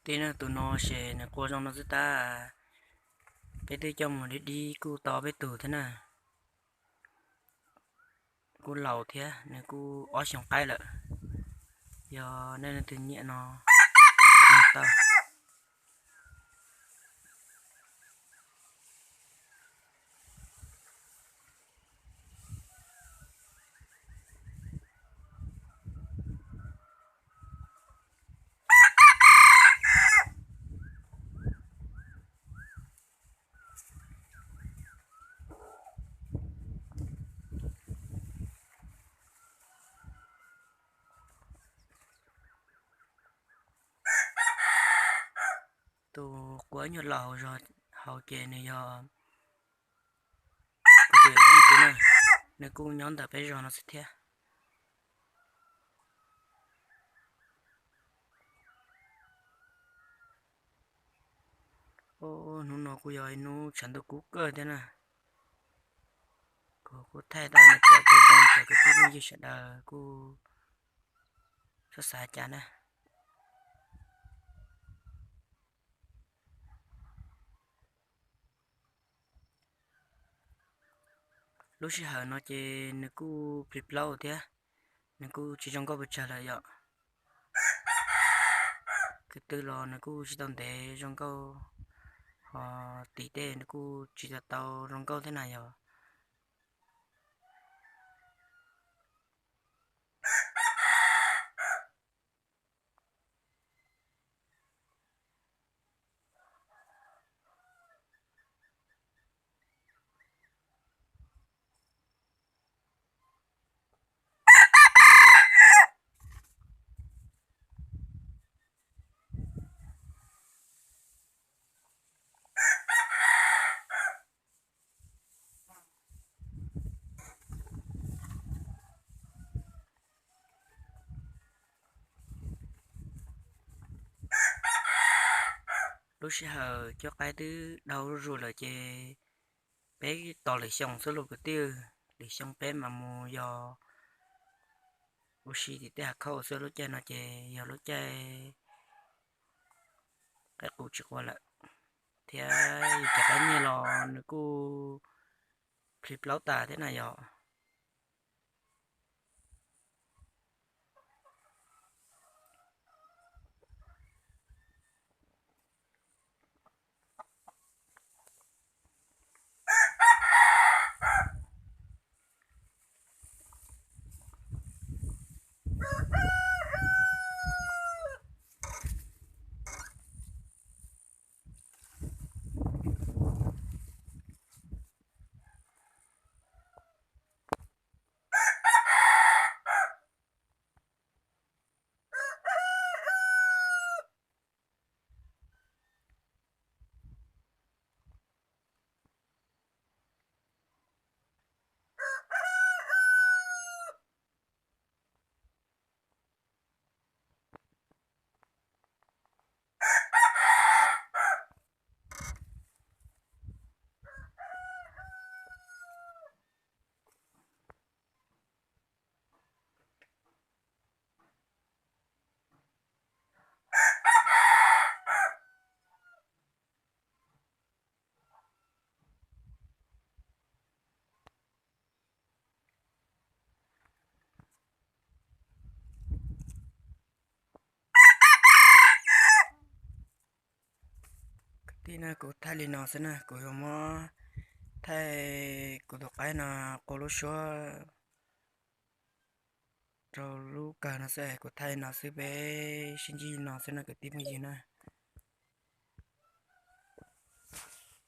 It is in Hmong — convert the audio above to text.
Tij na, tus no ces nws qua zoo no xwb tab, peb twb coj mus dib dib kuj tau peb tug thiab na. Kuj laus thiab, nws kuj ob xyoos qaib lawm. Yog nej leej twg nyiam no, nug tau. Tus qua nyuag laus zog hauv ces nws yog kuv tus ib tug na, nws kuj nyob ntawm peb zos no xwb thiab. Hnub no kuj yog ib hnub tshav ntuj kub kawg thiab na. Kuv kuj thaij tau nws pom kuj zoo, cov kwv tij phooj ywg sawv daws kuj txhob xav cas na. Lub sij hawm no ces nws kuj plig plaub thiab, nws kuj tsis zoo nkauj pes tsawg lawm yom. Kwv tw los nws kuj tsis tau ntev zoo nkauj, ho tim tej nws kuj tsis tau tau zoo nkauj thiab na yog. Lub sij hawm cuab qaib twb dhau zuj zus lawm ces peb tos lwm xyoo xwb lauj kwv tij. Lwm xyoo peb mam mus yos ua si tim tej hav khauj xwb. Lub caij no ces yog lub caij qaib qus tsis qua lawm, thiab yus cov qaib nyiaj los nws kuj plig plaub tas thiab na yog. Kwv tij na, kuv thaij li no xwb na, kuv yuav muab thaij kuv tus qaib no qua lub suab rau lub kawg no xwb, kuv thaij li no xwb, peb sib ntsib li no xwb na kwv tij phooj ywg na.